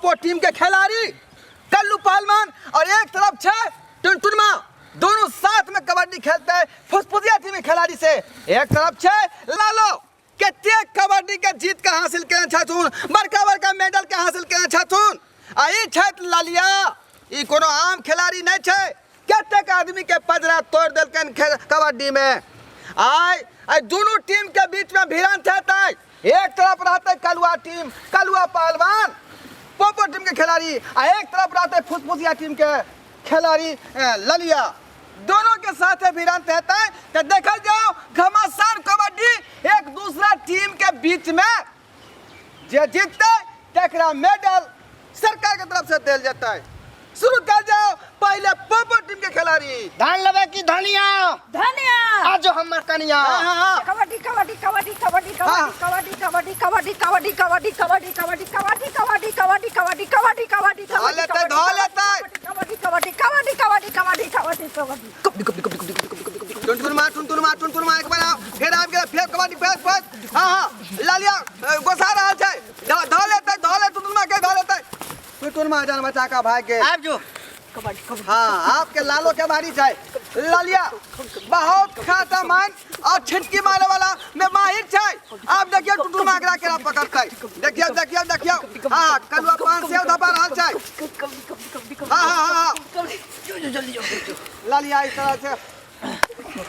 Poopó team के खिलाड़ी कल्लू पहलवान और एक तरफ छै टुनटुनमा। दोनों साथ में कबड्डी खेलते हैं फुसफुसिया टीम के खिलाड़ी से। एक तरफ छै लालो, कतेक कबड्डी के जीत के हासिल केने छथुन, बड़का बड़का मेडल के हासिल केने छथुन। आ ई छथि ललिया, ई कोनो आम खिलाड़ी नहीं छै, कतेक आदमी के पजरा तोड़ देलकनि कबड्डी में। आइ आइ दुनू टीम के बीच में भिड़ंत हेतै। एक तरफ रहतै कलुआ टीम, कलुआ पहलवान पोपो टीम के खिलाड़ी, आ एक तरफ रहतै फुसफुसिया टीम के खिलाड़ी ललिया। दोनों के साथ भिड़ंत हेतै। तो देखल जाओ घमासान कबड्डी एक दूसरा टीम के बीच में, जे जीतते तकरा मेडल सरकार के तरफ से देल जेतै। शुरू कर जाओ पहले पोपो टीम के खिलाड़ी। धान लेबै कि धनिया? धनिया। आज हमर कनिया। हाँ, हाँ, हाँ। कबड्डी कबड्डी कबड्डी कबड्डी हाँ। कबड्डी कबड्डी कबड्डी कबड्डी कबड्डी कबड्डी कबड्डी कबड्डी कबड्डी कबड्डी कबड्डी कबड्डी कबड्डी धो लेतै, धो लेतै। कबड्डी कबड्डी कबड्डी कबड्डी कबड्डी कबड्डी कबड्डी। टुनटुन मार, टुनटुन मार, टुनटुन मार, एक बार आओ, फेर आबि गेल, फेर कबड्डी, फेर फेर। हाँ हाँ लालिया गोसा रहल छै। धो लेतै, धो ले टुनटुन मार के, धो लेतै। टुनटुन मार जान बचा का भाग गेल। आबि जो। कबड्डी कबड्डी। हाँ, आपके लालो के भारी छै। लालिया बहुत खाता मान और छिटकी मारे वाला में माहिर छै। आप देखियो टुनटुन मार एकरा केना पकड़तै। देखियो देखियो देखियो। हाँ, कलुआ पान सेव धपा रहल छै। हाँ हाँ हाँ हाँ लालिया इस तरह से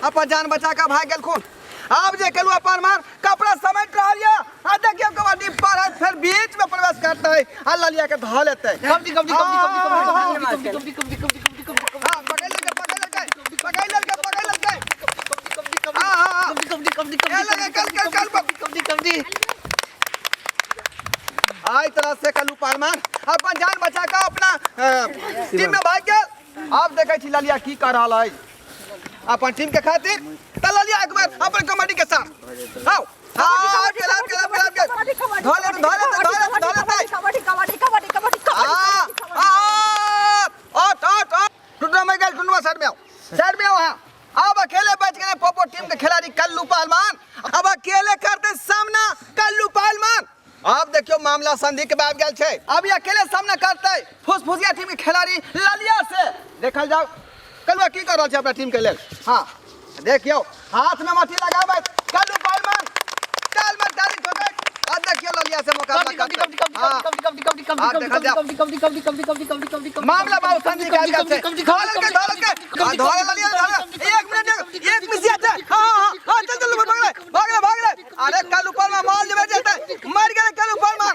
अपन जान बचा के भाग गेलखुन। आब जे कलुआ पान मार कपड़ा समेट रहल ये, आ देखियो कबड्डी पर है, फिर बीच में प्रवेश करते आ ललिया के धऽ लेते। कबड्डी कबड्डी कबड्डी कबड्डी कबड्डी कबड्डी कबड्डी कबड्डी कबड्डी कबड्डी। हाँ, पकड़ लेलकै, पकड़ लेलकै, पकड़ लेलकै, पकड़ लेलकै। हाँ हाँ हाँ कबड्डी कबड्डी। ए लगे, कल कल कल। कबड्डी कबड्डी। आई तरह से कल्लू पहलवान अपन जान बचा के अपना टीम में भाग गेल। आब देखै छी ललिया की कर रहल है अपन टीम के खातिर। त ललिया एक बार अपन कबड्डी के साथ आओ। हाँ, गेल, आब गेल, आब गेल, आब गेल। धो ले, धो ले, धो ले, धो ले। कबड्डी कबड्डी कबड्डी कबड्डी। आ आ आट आट आट। टुटना मर गेल। टुटना साइड में आओ, साइड में आओ। हाँ, अब अकेले बच गए पोपो टीम के खिलाड़ी कल्लू पहलवान। अब अकेले करते सामना कल्लू पहलवान। अब देखियो मामला संधि के बाद गेल छै। अब ये अकेले सामना करते फुसफुसिया टीम के खिलाड़ी ललिया से। देखल जाओ कलुआ की कर रहल छै अपना टीम के लेल। हाँ देखियो हाथ में मथी लगाबै कल्लू पहलवान, ताल में ताली ठोकै। अब देखियो ललिया से मुकाबला कबड्डी करते। कबड्डी। हाँ कबड्डी कबड्डी कबड्डी। हाँ, देखल जाओ। कबड्डी कबड्डी कबड्डी कबड्डी कबड्डी कबड्डी कबड्डी कबड्डी। मामला बहुत संधि के आगे छै। धोल के, धोल के, हाँ, धोल ललिया, धोल। एक मिनट, एक मिसिया छै। हाँ हाँ हाँ, चल चल, भाग ले, भाग ले, भाग ले। अरे कल ऊपर में माल जबे जेतै, मर गेलै कल ऊपर में,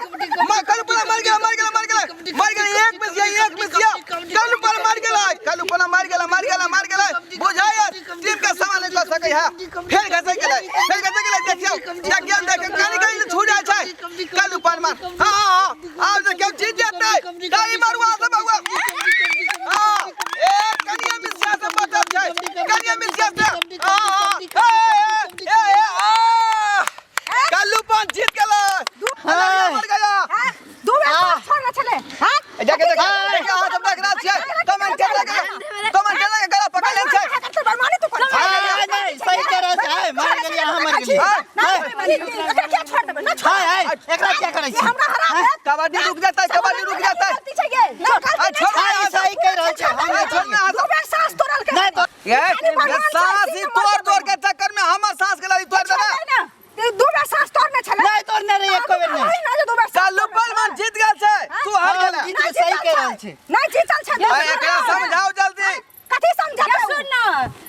कल ऊपर में मर गेलै, मर गेलै, मर गेलै, मर गेलै। एक मिसिया, एक मिसिया, कल ऊपर मर गेलै, कल ऊपर में मर गेलै, मर गेलै, मर गेलै। बुझाइए टीम के सामान नहीं कऽ सकै है। फेर घसै गेलै, फेर घसै गेलै। देखियौ देखियौ देखियौ, कनि कनि छूट जाइ छै कल ऊपर में। हाँ हाँ हाँ, आब देखियौ जीत जेतै। ताली मारू अहाँ सब बउआ। हाँ, ए कनिया मिसिया से बचल छै, कनिया मिसिया से। हाँ हाँ, ए ए ए आ कल्लू पान जीत गेलै। हाँ, मर गया। दू बेर साँस छोड़ने छलै। हाँ? देखे देखे देखे, अहाँ सब देख रहल छियै कमेंटेटर के, कमेंटेटर के गला पकड़ लेल छै। बेईमानी तू कर। हाय नहीं सही कह रहल छै। हाय, मर गेलियै अहाँ, मर गेलियै। एकरा क्या छोड़ देबै? ना छोड़। हाय हाय, एकरा क्या करै छी? हमरा हरा देत। कबड्डी रुक जेतै, कबड्डी रुक जेतै। गलती छै ये। ना, गलती आ, छोड़ नहि ना। छै। हाय, सही कह रहल छै, हम ए, छोड़ ना। दू बेर साँस तोड़लकै। नहीं तो ये ये साँस ही तोड़ तोड़ के चक्कर में हमर साँस के लड़ी तोड़ देबै। छोड़बै ना। ई दू बेर साँस तोड़ने छलै। नहीं तोड़ने रही एको बेर नहीं। वही ना जे दू बेर साँस कल्लू पहलवान जीत गेल छै, तू हार हम गेला। जीत के सही कह रहल छी। नहीं जीतल छै। आ, एकरा समझाओ जल्दी। कथी समझाते सुन ना।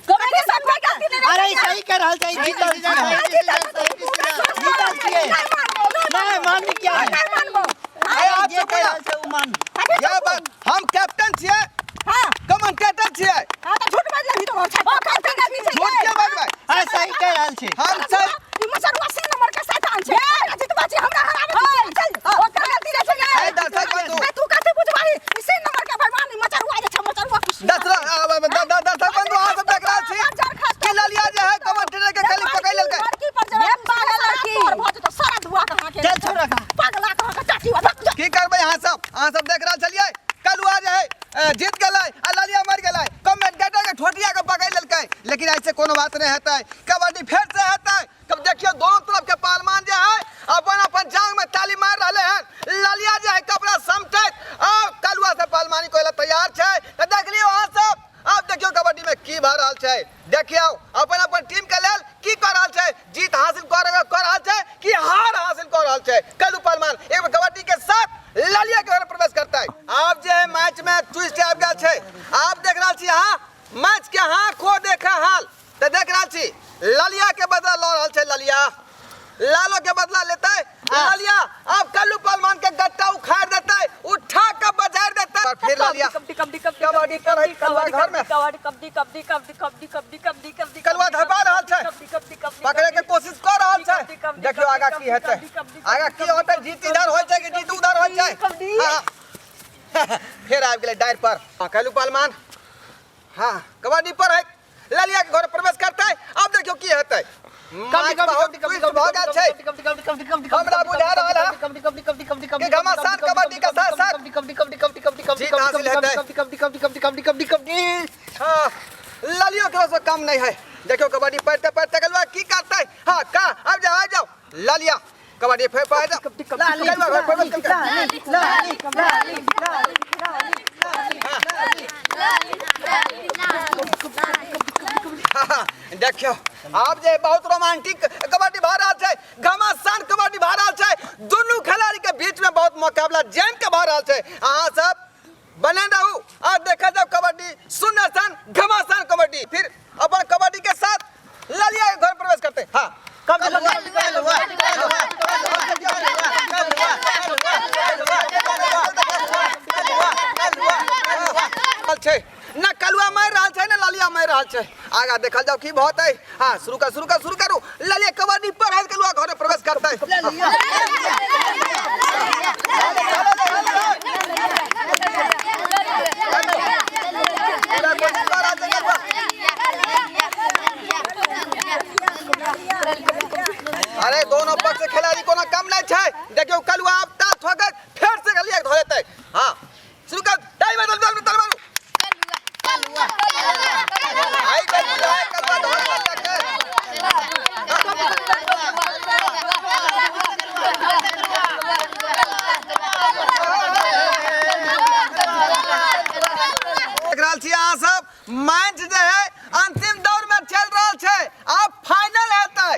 कथी समझे? गलती नहीं। अरे ई सही कह रहल छै, जीतल छै। जीतल छियै। नहीं माननी क्या है? नहीं मानबो। अरे आप जे चुप कह हो। रहल छै उ मान। ये बात, हम कैप्टन छियै, हां कमेंटेटर छियै। हां, त झूठ बाजले भी तो छै। ओ गलती नहीं छै। झूठ के बाजबै? अरे सही कह रहल छी। हम सही। ई मचरुआ सिंह नंबर के शैतान छै। हमरा जितबा छी, हमरा हराबै छी। चल, ओकर गलती नहीं छै। ए दर्शक बंधु। ए, तू कथी बुझबाही? ई सिंह नंबर के भगवान मचरुआ जे छै, मचरुआ कुछ दर्शक बंधु, अहाँ सब देख रहल छी कि ललिया जे है कमेंटेटर के खाली पकड़ लेलकै। लड़की पर जे पागल लड़की। तोर भऽ जेतौ सारा धुआ के हाके। चल छोड़ रखा। पागला के हाके चाची वा भक जा। की करबै अहाँ सब? अहाँ सब देख रहल छलियै कलुआ जे है जीत गेलै आ ललिया मर गेलै, कमेंटेटर के ठोटिया के पकड़ लेलकै। लेकिन ऐसे कोनो बात नहीं हेतै, कबड्डी फेर से हेतै। तब देखियो दोनों तरफ के पहलवान जे है अपन अपन जांग में ताली मार रहले हैं। ललिया जे है कपड़ा समटैत देखियौ अपन अपन टीम के लेल की कऽ रहल छै, जीत हासिल कऽ रहल छै कि हार हासिल कऽ रहल छै। कल्लू पहलवान एक बेर कबड्डी के साथ ललिया के घर प्रवेश करतै। आब जे मैच में ट्विस्ट आबि गेल छै, आब देख रहल छी अहाँ मैच के हाँ खो देखा हाल। तऽ देख रहल छी ललिया के बदला लऽ रहल छै, ललिया लालो के बदला लेतै। ललिया अब कल्लू पहलवान के गट्टा उखाड़ देतै, उठा के बजार देतै। और फिर ललिया कबड्डी कबड्डी कबड्डी कबड्डी पर है कलुआ घर में। कबड्डी कबड्डी कबड्डी कबड्डी कबड्डी कबड्डी कबड्डी कबड्डी कलुआ धरबा रहल छै, कबड्डी कबड्डी कबड्डी पकड़े के कोशिश कऽ रहल छै। कबड्डी, कबड्डी, देखियौ आगा की हेतै, कबड्डी, कबड्डी, आगा की होतै, जीत इधर होइ छै कि जीत उधर होइ छै। कबड्डी। हाँ, फेर आबि गेलै डारि पर। हाँ, कल्लू पहलवान हाँ कबड्डी पर है, ललिया के घर प्रवेश करतै। अब देखियौ की हेतै। मैच बहुत ट्विस्ट भऽ गेल छै। हमरा बुझा रहल है कि घमासान कबड्डी के साथ साथ जीत हासिल हेतै। हाँ, ललियो के से कम नहीं है। देखियो कबड्डी पड़ते पड़ते गलवा की करतै। हाँ का अब जाओ आ जाओ ललिया कबड्डी फेर पड़ जाओ कलुआ घर प्रवेश करतै। देखियो आब जे बहुत रोमांटिक कबड्डी भऽ रहल छै, घमासान कबड्डी भऽ रहल छै। दुनू खिलाड़ी के बीच में बहुत मुकाबला जम के भऽ रहल छै। अहाँ सब बने रहू और देखा जाओ कबड्डी सुनसान घमासान कबड्डी। फिर अपन कबड्डी के साथ ललिया के घर प्रवेश करते। हाँ छै ना कलुआ मारि रहल छै ना ललिया मारि रहल छै। आगा देखल जाओ की भऽ है। हाँ शुरू कर शुरू कर शुरू करू। ललिया कबड्डी पर है, कलुआ घर में प्रवेश करतै। पूरा कोशिश कऽ रहल छै कलुआ। अरे दोनों पक्ष के खिलाड़ी कोनो कम नहीं छै। देखियौ कलुआ अब तात ठोकत फेर से ललिया के धऽ देतै। हाँ शुरू कर, ताली मारू, ताली मारू, ताली मारू। आई देखू जाय कलुआ धऽ ललिया के। देख रहल छी अहाँ सब मैच जे है अंतिम दौर में चल रहल छै। आब फाइनल हेतै,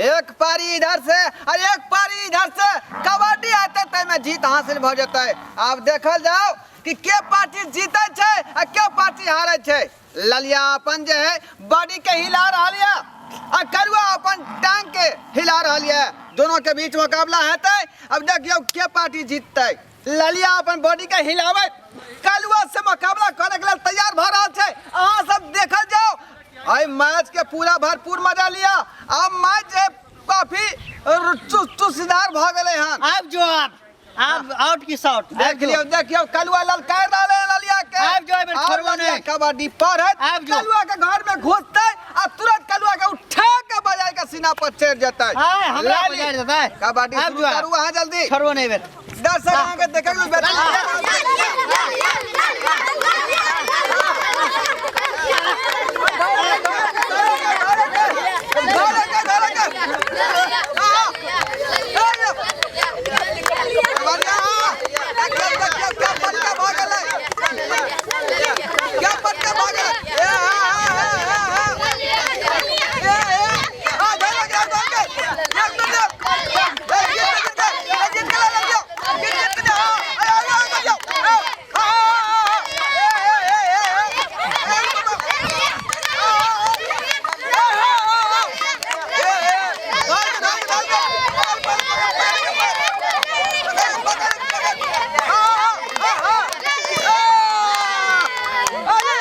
एक पारी इधर से और एक पारी इधर से कबड्डी हेतै, ताहिमे जीत हासिल भऽ जेतै। आब देखल जाओ कि के पार्टी जीतै छै आ के पार्टी हारै छै। ललिया अपन जे है बॉडी के हिला रहल यऽ आ करुआ अपन टांग के हिला रहल यऽ। दोनों के बीच मुकाबला हेतै। अब देखियौ के पार्टी जीततै। ललिया अपन बॉडी के हिलाबैत कलुआ से मुकाबला करे के लेल तैयार भऽ रहल छै। अहाँ सब देखल जाओ एहि मैच के पूरा भरपूर मजा लिया। आब मैच जे काफी चुस्तीदार भऽ गेलै हन। आब जो आब आब आउट की शॉट देख लियौ देखियौ कलुआ ललकार रहलै ललिया के। आब जो, एहिबेर आब छोड़बो ललिया नहि। कबड्डी पर है, आब जो। कलुआ के घर में घुसतै आ तुरंत कलुआ के उठा के बजाय के सीना पर चढ़ जेतै। हाय, हमरा लाली, बजाय देतै। कबड्डी आब शुरू जो, आब। करू अहाँ जल्दी। छोड़बो नहि एहिबेर। दर्शक अहाँके देखै के बेटा।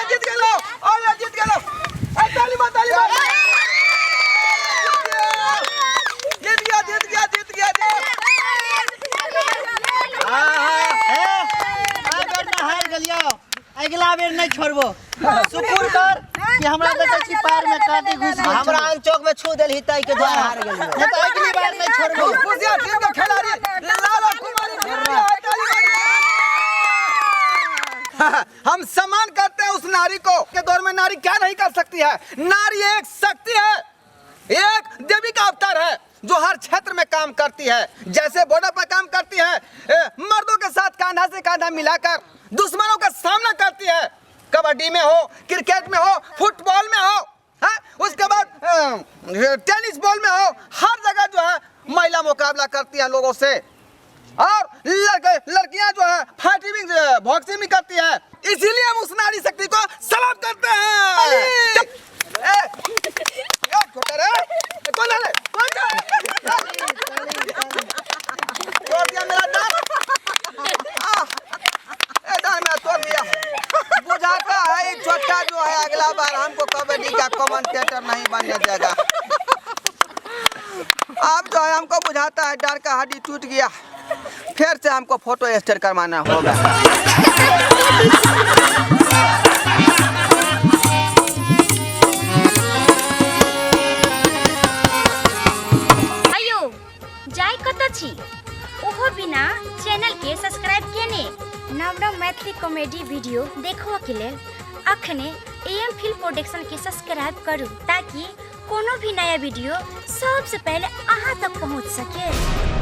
जीत गेलो, अरे जीत गेलो, ताली मार, ताली मार, जीत गया, जीत गया, जीत गया। एहि बेर तऽ हारि गेलियौ, अगिला बेर नहि छोड़बो। शुक्र कर कि हमरा देखै छी पैर में कांटी घुसि गेल। हमरा अनचोक में छू देलही ताहि के द्वारा हार गेलियौ। नहि तऽ अगली बार नहि छोड़बो। खुशिया टीम के खिलाड़ी लाला कुमारी जीत गया है, ताली मारिए। हम सम्मान करते हैं उस नारी को के दौर में नारी क्या नहीं कर सकती है। नारी एक शक्ति है, एक देवी का अवतार है जो हर क्षेत्र में काम करती है। जैसे बॉर्डर पर काम करती है, मर्दों के साथ कंधा से कंधा मिलाकर दुश्मनों का सामना करती है। कबड्डी में हो, क्रिकेट में हो, फुटबॉल में हो, है उसके बाद टेनिस बॉल में हो, हर जगह जो है महिला मुकाबला करती है लोगों से। और लड़के लड़कियां जो है फाइटिंग बॉक्सिंग भी करती है। इसीलिए हम उस नारी शक्ति को सलाम करते हैं। ए, ए, छोटा रे, कौन है रे? कौन है? तोड़ दिया मेरा दांत। आह, ए, दांत मेरा तोड़ दिया। बुझाता है ये छोटा जो है अगला बार हमको कबड्डी का कमेंटेटर नहीं बनने देगा। अब जो है हमको बुझाता है डर का हड्डी टूट गया, फिर से हमको फोटो स्टेट करवाना होगा। अयो जाय कतऽ छी ओहो बिना चैनल के सब्सक्राइब केने। नव नव मैथिली कॉमेडी वीडियो देखबऽ के लेल अखने एम फिल्म प्रोडक्शन के सब्सक्राइब करू ताकि कोनो भी नया वीडियो सबसे पहले अहाँ तक पहुँच सके।